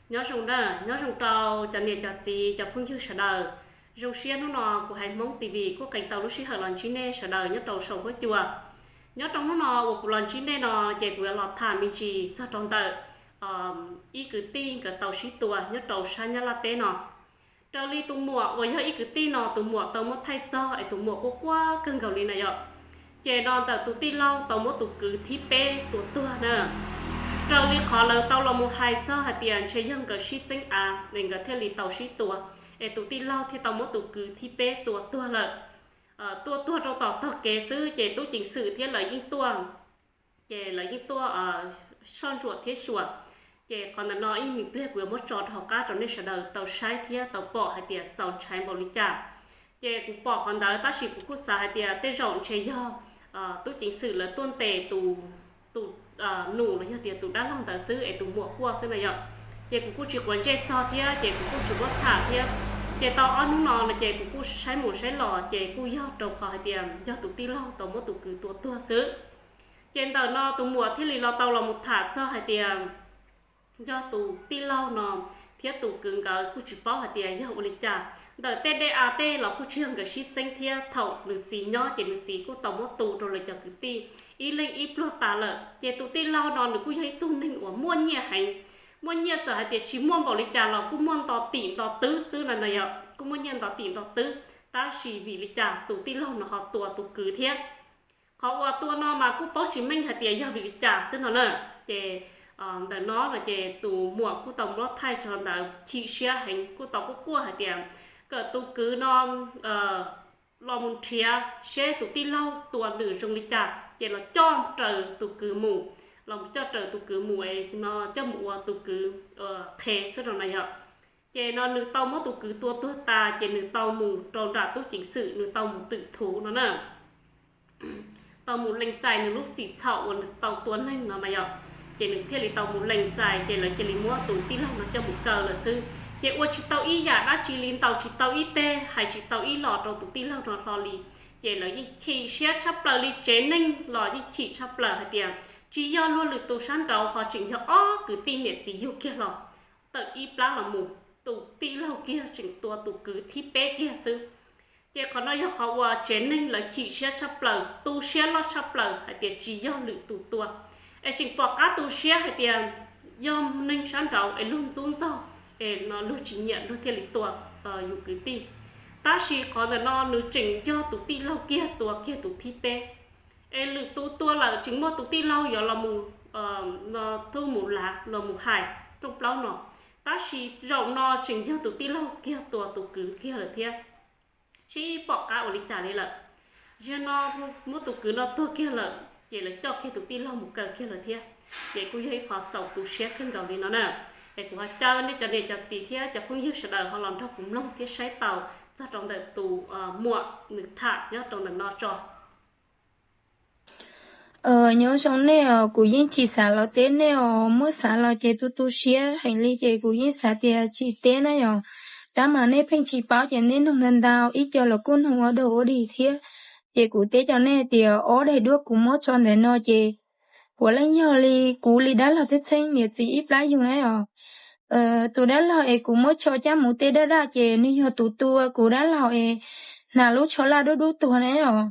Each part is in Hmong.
Nyob zoo na, nyob zoo rau cov niam cov txiv cov phooj ywg sawv daws. Zoo siab hnub no kuv Haiv Hmoob T V kuj qee tau lub sij hawm los ntsib nej sawv daws nyob rau saum huab cua. Nyob rau hnub no uas kuv los ntsib nej no ces kuv yuav los tham me ntsis txog rau ntawm ib kwv tij nkawd tau sib tua nyob rau sab Nyab Laj teb no. Raws li tus muam uas yog ib kwv tij no tus muam tau muab thaij txog es tus muam quaj quaj kawg nkaus li na yom. Ces no ntawm tus tij laug tau muab tus kwv thib peb tua tuag na. Raws li qhov lawv tau los mus hais txog hais tias ntshe yog nkawd sib txeeb av es nkawd thiaj li tau sib tua, es tus tij laug thiaj tau muab tus kwv thib peb tua tuag lawm. Tua tuag rau tom tog kev xwb ces tub ceev xwm thiab lawv yeej tuaj, ces lawv yeej tuaj soj ntsuam thiab xyuas. Ces qhov ntawm no ib me pliag kuv yuav muab tso rau hauv qab rau nej sawv daws tau saib thiab tau pom hais tias txaus ntshai npaum li cas. Ces kuv pom qhov ntawd tab sis kuv kuj xav hais tias tej zaum ntshe yog tub ceev xwm lawv tuaj ntes tus nus los yog tias tus dab laug ntawd xwb es tus muam quaj xwb na yom. Ces kuv kuj tsis quav ntsej txog thiab ces kuv kuj tsis muab tham thiab. Ces tau ob hnub no no ces kuv kuj saib mus saib los ces kuj yog rau qhov hais tias yog tus tij laug tau muab tus kwv tua tuag xwb. Ces ntawm no tus muam thiaj li los tau los mus tham txog hais tias yog tus tij laug no thiab tus kwv nkawd kuj tsis paub hais tias yog ua li cas. Ntawm tej D A tej los kuj tsis yog nkawd sib txeeb thiab thaum nws txiv nyob ces nws txiv kuj tau muab tu rau lawv cov kwv tij ib leeg ib pluag tas lawm. Ces tus tij laug no nws kuj yog ib tug neeg uas muaj nyiaj heev, muaj nyiaj txawm hais tias tsis muaj npaum li cas los kuj muaj nto tim nto twb xwb no na yom, kuj muaj nyiaj nto tim nto twb. Tab sis vim li cas tus tij laug no ho tua tus kwv thiab? Qhov uas tua no mas kuj paub tsis meej hais tias yog vim li cas xwb no na. Ces ntawm no no ces tus muam kuj tau muab thaij tso ntawd chim siab heev kuj tau quaj quaj hais tias kom tus kwv no los mus nrhiav seb tus tij laug tua nws zoo li cas ces los coj raws tus kwv mus, los coj raws tus kwv mus es no coj mus ua tus kwv qhev xwb no na yom. Ces no nws tau muab tus kwv tua tuag tas ces nws tau mus rau nram tub ceev xwm, nws tau mus twm thuv no na, tau mus lees txais nws lub txim txhaum uas nws tau tua neeg no mas yom. Ces nws thiaj li tau mus lees txais ces lawv cia li muab tus tij laug no coj mus kaw lawm xwb. Ces ua tsis tau ib yam dab tsi li, ntaus tsis tau ib teg, hais tsis tau ib los rau tus tij laug no hlo li. Ces lawv yeej chim siab tshaj plaws li, tsev neeg los yeej chim tshaj plaws hais tias tsis yog luag lwm tus sab nraud ho tseem yog ob kwv tij niam txiv yug kiag los tawm ib plab los mus, tus tij laug kiag tseem tua tus kwv thib peb kiag xwb. Ces qhov no yog qhov uas tsev neeg lawv chim siab tshaj plaws, tu siab loj tshaj plaws hais tias tsis yog lwm tus tua, es tseem pom qab tu siab hais tias yog neeg sab nraud es luag ntxub ntxaug, es no luag tsis nyiam luag thiaj li tua yus kwv tij. Tab sis qhov ntawm no nws tseem yog tus tij laug kiag tua kiag tus thib peb, es lwm tus tua lawm tseem muaj tus tij laug yuav los mus, no, tuaj mus lav los mus hais rooj plaub no. Tab sis zaum no tseem yog tus tij laug kiag tua tus kwv kiag lawm thiab, tsis pom qab ua li cas li lawm. Ziag no muab tus kwv no tuag kiag lawm ces lawv coj kiag tus tij laug mus kaw kiag lawm thiab. Ces kuj yog ib qho txaus tu siab kawg nkaus li no na. Es kuv ho caw nej cov niam cov txiv thiab cov phooj ywg sawv daws ho los nrog kuv mloog thiab saib tau txog rau ntawm tus muam nws tham nyob rau ntawm no tso. Nyob zoo nej os, kuv yeej tsis xav los teb nej os, muab xav los ces tu tu siab heev li ces kuv yeej xav tias tsis teb na yom. Tab mas nej pheej tsis paub ces nej noog ntau ntau, ib co los kuj noog ua dog ua dig thiab. Ces kuv teb cov nej tias ob daim duab kuv muab tso ntawm no ces puav leej yog li kuv li dab laug txheeb txheeb niam txiv ib plab yug na os. Tus dab laug es kuv muab tso caj mus tej daj daj ces nws yog tus tua kuv dab laug es hnav lub tsho laj dub dub tuag na os.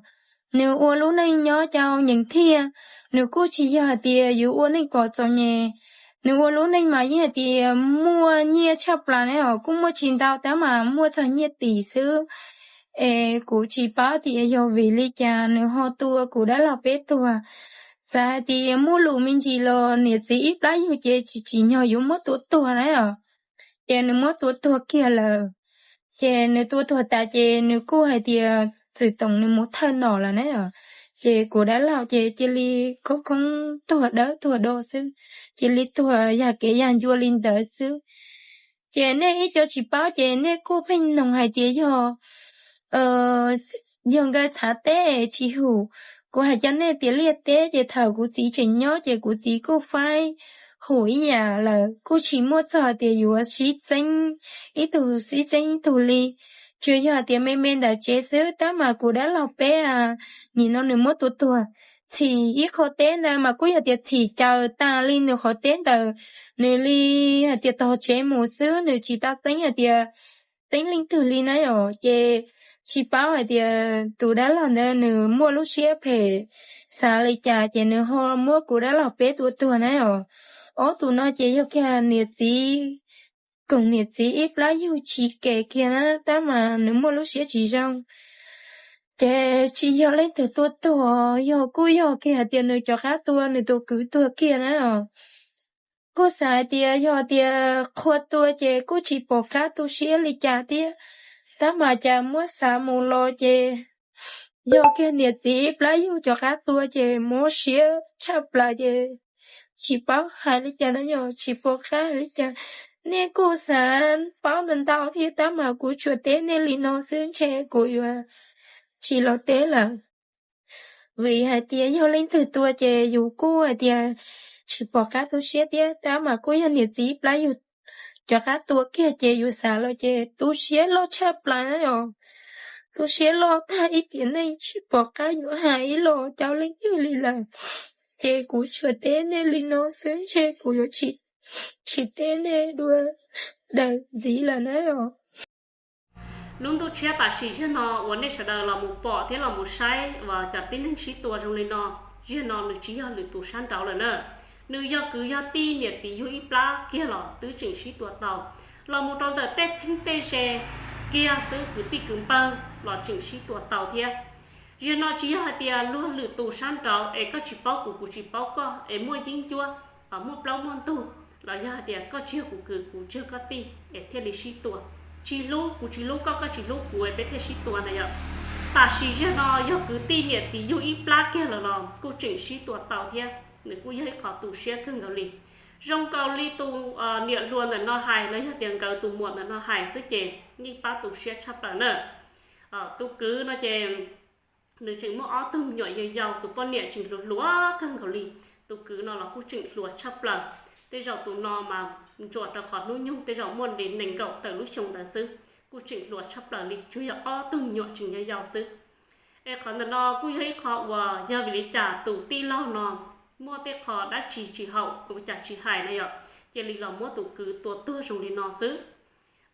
Nws ua lub neej nyob cau nyeem thiaj, nws kuj tsis yog hais tias yuav ua neej kom txom nyem. Nws ua lub neej mas yeej hais tias muaj nyiaj tshaj plaws na os, kuj muaj tsis ntau tab mas muaj txog nyiaj tim xwb. Es kuv tsis paub tias yog vim li cas nws ho tua kuv dab laug peb tuag. Txawm hais tias muaj lus me ntsis los niam txiv ib plab yug ces tsis tsim nyog yuav muab tua tuag na os. Ces nws muab tua tuag kiag lawm. Ces nws tua tuag tas ces nws kuj hais tias txwm toom nws mus thawj nom lawm na. Ces kuv dab laug ces cia li khoob khoob tuag dawb tuag do xwb, cia li tuag yag kev yag ncua li ntawd xwb. Ces nej ib co tsis paub ces nej kuj pheej noog hais tias yog, yog nkawd txhav teb tsis hum. Kuv hais cov nej tias liaj teb ces thaum kuv txiv tseem nyob ces kuv txiv kuj faib hum ib yam lawm, kuj tsis muaj txog hais tias yuav sib txeeb ib tug sib txeeb ib tug li. Tsuas yog hais tias me me ntawm tsev xwb, tab mas kuv dab laug peb nim no nws muab tua tuag. txhim ib qho teb ntawd mas kuj yog tias txhim caws tas li nws qhov teb ntawd, nws li hais tias tog tsev mus xwb, nws tsis tau teeb hais tias teeb leej twg li na yom. Ces tsis paub hais tias tus dab laug ntawd nws muaj lub siab phem xav li cas ces nws ho muab kuv dab laug peb tua tuag na yom. Ob tus no ces yog kiag niam txiv, koom niam txiv ib plab yug tsis kev kiag na, tab mas nws muaj lub siab tsis zoo. Ces tsis yog leej twg tua tuag, yog kuj yog kiag hais tias nws cov qab tua nws tus kwv tuag kiag na. Kuj xav hais tias yog tias qhua tua ces kuj tsis pom qab tu siab li cas thiab, tab mas cas muab xav mus los ces yog kiag niam txiv ib plab yug cov qab tua ces mob siab tshaj plaws ces tsis paub hais li cas na yom, tsis pom qab hais li cas. Nej kuj xav paub ntau ntau thiab tab mas kuv tsuas teb nej li no xwb ntshe kuv yuav tsis los teb lawm. Vim hais tias yog leej twg tua ces yus kuj hais tias tsis pom qab tu siab thiab tab mas kuj yog niam txiv ib plab yug cov qab tua kiag ces yus xav los ces tu siab loj tshaj plaws na yom. Tu siab loj tag ib tiam neej tsis pom qab yuav hais ib los rau leej twg li lawm. Ces kuv tsuas teb nej li no xwb ntshe kuv yuav tsis teb nej dua daws ntxiv lawm na yom. Lub ntuj tshiab tam sim zag no uas nej sawv daws los mus pom thiab los mus saib uas cov tib neeg sib tua zoo li no, zag no nws tsis yog lwm tus sab nraud lawm na. Nws yog kwv yog tij niam txiv yug ib plab kiag los twb tseem sib tua tau, los mus rau ntawm tej txheeb tej ze kiag xwb, kwv tij kwv npawg los tseem sib tua tau thiab. Zag no tsis yog hais tias luag lwm tus sab nraud es koj tsis paub kuv, kuv tsis paub koj es muaj yeeb ncuab, muaj plaub muaj ntug, los yog hais tias koj tsis yog kuv kwv, kuv tsis yog koj tij es thiaj li sib tua. Tsis hlub, kuv tsis hlub koj, koj tsis hlub kuv es peb thiaj sib tua na yom. Tam sim zag no yog kwv tij niam txiv yug ib plab kiag lawm los kuj tseem sib tua tau thiab, nws kuj yog ib qho tu siab kawg nkaus li. Zoo nkaus li tus niam hluas ntawm no hais los yog tias nkawd tus muam ntawm no hais xwb ces yeej pab tu siab tshaj plaws na. Tus kwv no ces nws tseem muaj ob tug me nyuam yau yau, tus poj niam tseem hluas hluas kawg nkaus li. Tus kwv no los kuj tseem hluas tshaj plaws. Tej zaum tus no mas ntsuas rau qhov hnub nyoog tej zaum muaj li nees nkaum tawm lub xyoo ntawd xwb, kuj tseem hluas tshaj plaws li, tsuas yog ob tug me nyuam tseem yau yau xwb. Es qhov ntawm no kuj yog ib qho uas yog vim li cas tus tij laug no muaj tej qho dab tsi tsis haum ua cas tsis hais na yom, cia li los muab tus kwv tua tuag zoo li no xwb.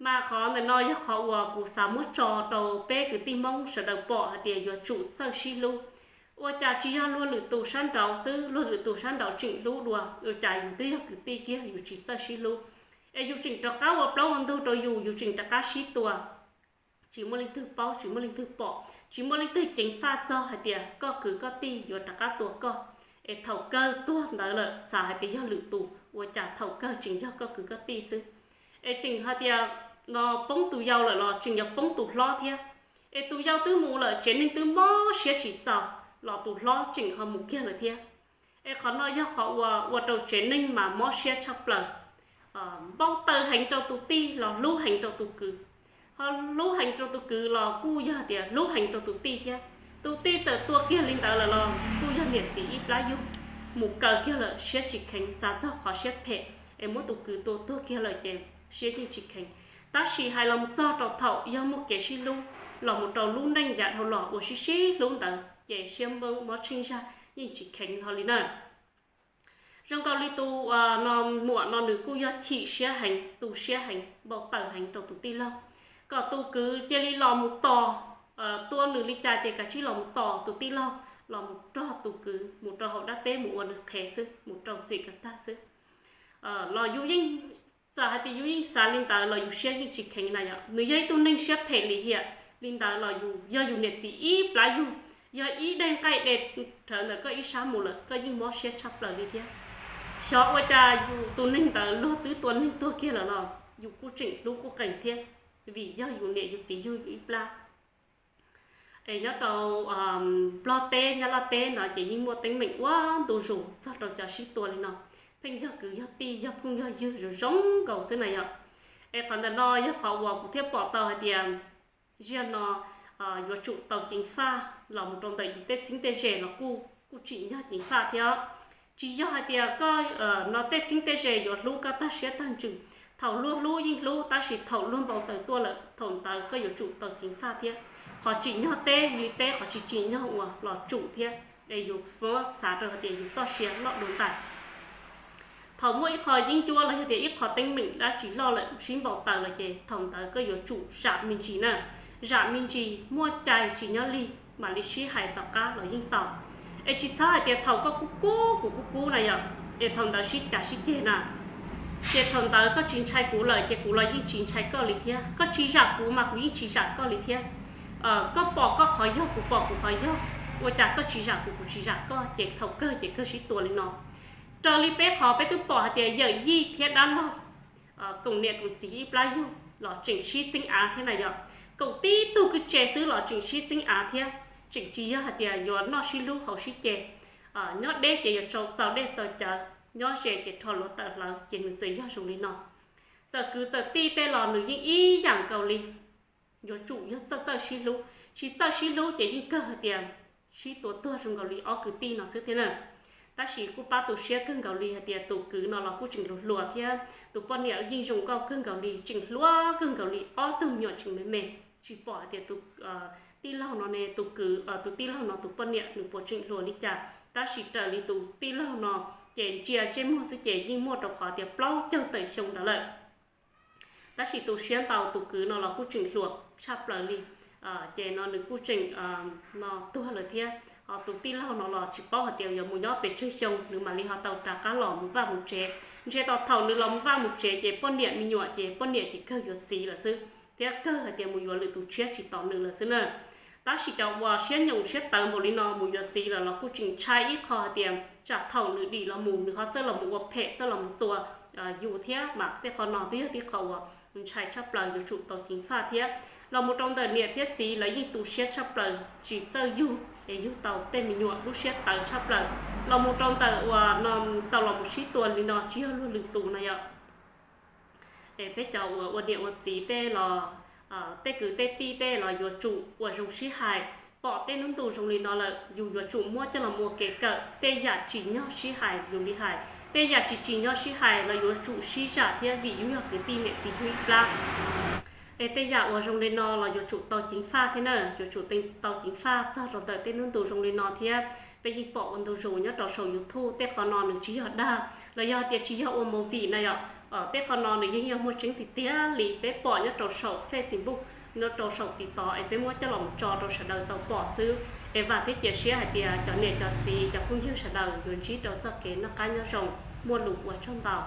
Mas qhov ntawm no yog qhov uas kuv xav muab tso rau peb kwv tij Hmoob sawv daws pom hais tias yuav tsum txawj sib hlub. Ua cas tsis yog luag lwm tus sab nraud xwb, luag lwm tus sab nraud tseem hlub dua, ua cas yus twb yog kwv tij kiag yus tsis txawj sib hlub, es yus tseem rov qab ua plaub ua ntug rau yus, yus tseem rov qab sib tua. Tsis muaj leej twg paub, tsis muaj leej twg pom, tsis muaj leej twg ceev faj txog hais tias koj kwv koj tij yuav rov qab tua koj, es thaum kawg tuag ntawd lawm xav hais tias yog lwm tus, ua cas thaum kawg tseem yog koj kwv koj tij xwb. Es tseem hais tias no poob tus yau lawm los tseem yuav poob tus hlob thiab. Es tus yau twb mus lawm, tsev neeg twb mob siab tsis txaus, los tus hlob tseem ho mus kiag lawm thiab. Es qhov no yog qhov uas ua rau tsev neeg mas mob siab tshaj plaws. Npau taws heev rau tus tij los hlub heev rau tus kwv, ho hlub heev rau tus kwv los kuj yog tias hlub heev rau tus tij thiab. Tus tij txawm tua kiag li ntawd lawm los kuj yog niam txiv ib plab yug, mus kaw kiag lawm siab tsis kheev, xav txog qhov siab phem, es muab tus kwv tua tuag kiag lawm ces siab yeej tsis kheev. Tab sis hais los txog rau thaum yog muaj kev sib hlub los mus rau lub neej yav dhau los uas sib sib hlub ntawd ces siab mob tsheej zag yeej tsis kheev hlo li na. Zoo nkaus li tus no, muam no nws kuj yog chim siab heev, tu siab heev, npau taws heev rau tus tij laug, kom tus kwv cia li los mus tos, tua nws li cas ces kav tsij los mus tos tus tij laug, los mus nrog tus kwv mus rau hauv dab teb mus ua nws qhev xwb, mus rau txim kom tag xwb. Los yus yeej, txawm hais tias yus yeej xav li ntawd los yus siab yeej tsis kheev na yom. Nws yog ib tug neeg siab phem lim hiam li ntawd los yus yog yus niam txiv ib plab yug, yog ib daig nqaij de rhawv ntawm koj ib sab mus lawm koj yeej mob siab tshaj plaws li thiab. Xyov ua cas yus tus neeg ntawd luag twb tua neeg tuag kiag lawm los yus kuj tseem hlub quj qees thiab, vim yog yus niam yus txiv yug yus ib plab. Es nyob rau Nplog teb, Nyab Laj teb no ces yeej muaj teeb meem ua ntu zus txog rau cov sib tua li no, pheej yog kwv yog tij, yog phooj yog ywg zoo zoo nkaus xwb na yom. Es qhov ntawm no yog qhov uas kuv thiaj pom tau hais tias ziag no yuav tsum tau ceev faj los mus rau ntawm yus tej txheeb tej ze los kuj, kuj tsim nyog ceev faj thiab. Tsis yog hais tias koj no tej txheeb tej ze yuav hlub koj tag siab tag ntsws. Thaum luag hlub yeej hlub, tab sis thaum luag npau taws tuaj lawm thaum ntawd koj yuav tsum tau ceev faj thiab. Qhov tsim nyog teb li teb, qhov tsis tsim nyog ua los tsum thiab. es yus muab xav rau hais tias yus txoj sia loj dua ntais. Thaum muaj ib qho yeeb ncuab los yog tias ib qho teeb meem dab tsi loj lawm sib npau taws lawm ces thaum ntawd koj yuav tsum zam me ntsis na, zam me ntsis muaj cai tsis nyob lig mam li sib hais tom qab los yeej tau. Es tsis txhob hais tias thaum koj kub kub kuv kub kub na yom, es thaum ntawd sib cav sib ceg na. Ces thaum ntawd koj tsis ntshai kuv lawm ces kuv los yeej tsis ntshai koj li thiab, koj tsis zam kuv mas kuv yeej tsis zam koj li thiab. Koj pom koj qhov yog kuv pom kuv qhov yog, ua cas koj tsis zam kuv kuv tsis zam koj, ces thaum kawg ces kawg sib tua li no. Raws li peb qhov peb twb pom hais tias yawm yij thiab dab laug, koom niam koom txiv ib plab yug los tseem sib txeeb av thiab na yom. Koom tib tug kwj tse xwb los tseem sib txeeb av thiab, tseem tsis yog hais tias yuav noj sib hlub haus sib ce. Nyob deb ces yuav txaus dej txaus cawv, nyob ze ces rho luav tawm hlawv ces nws txawm yog zoo li no. Txawm kwv txawm tij tej los nws yeej ib yam nkaus li, yuav tsum yog txawj txawj sib hlub, tsis txawj sib hlub ces yeej kawg hais tias sib tua tuag zoo nkaus li ob kwv tij no xwb thiab na. Tab sis kuj pab tu siab kawg nkaus li hais tias tus kwv no los kuj tseem hluas hluas thiab tus poj niam yeej zoo nkauj kawg nkaus li, tseem hluas kawg nkaus li, ob tug me nyuam tseem me me. Tsis pom hais tias tus tij laug no ne, tus kwv, tus tij laug no tus poj niam nws puas tseem hluas li cas, tab sis raws li tus tij laug no ces ntsia ntsej muag xwb ces yeej muaj rau qhov tias plaub caug tawm xyoo ntawd lawm. Tab sis tu siab ntau tus kwv no los kuj tseem hluas tshaj plaws li, ces no nws kuj tseem no tuag lawm thiab. Ho tus tij laug no los tsis paub hais tias yuav mus nyob pes tsawg xyoo nws mam li ho tau rov qab los mus vaj mus tsev. Ntshe tau thaum nws los mus vaj mus tsev ces poj niam me nyuam ces poj niam ces kawg yuav txiv lawm xwb thiab kawg hais tias mus yuav lwm tus tshiab tsis tos nws lawm xwb na. Tab sis cov uas siab nyoos siab tawv npaum li no mus yuav txiv lawm los kuj tseem ntshai ib qho hais tias tsam thaum nws dim los mus nws ho txawj los mus ua phem txawj los mus tua yus thiab mas tej qhov no twb yog tib qho uas ntshai tshaj plaws, yuav tsum tau ceev faj thiab. Los mus rau ntawm niam thiab txiv lawv yeej tu siab tshaj plaws tsis txawj yug es yug tau tej me nyuam lub siab tawv tshaj plaws. Los mus rau ntawm uas no tau los mus sib tua li no tsis yog luag lwm tus no yom. Es peb cov uas ua niam ua txiv tej los tej kwv tej tij tej los yuav tsum ua zoo sib hais. Pom tej hnub ntu zoo li no lawm yus yuav tsum muab coj los ua kev kawm, tej yam tsim nyog sib hais yus li hais, tej yam tsis tsim nyog sib hais los yuav tsum sib zam thiab vim yus yog kwv tij niam txiv yug ib plab. Es tej yam uas zoo li no los yuav tsum tau ceev faj thiab na, yuav tsum tau ceev faj txog rau ntawm tej hnub ntu zoo li no thiab. Peb yeej pom ua ntu zus nyob rau saum YouTube, tej qhov no nws tsis yog dag los yog tias tsis yog ua movie na yom. Tej qhov no nws yeej yog muaj tseeb tiag tiag li, peb pom nyob rau saum Facebook, nyob rau saum TikTok es peb muab coj los tso rau sawv daws tau pom xwb. Es vam thiab cia siab hais tias cov niam cov txiv cov phooj ywg sawv daws yuav ntsib rau txoj kev noj qab nyob zoo, muaj lus ua tsaug ntau.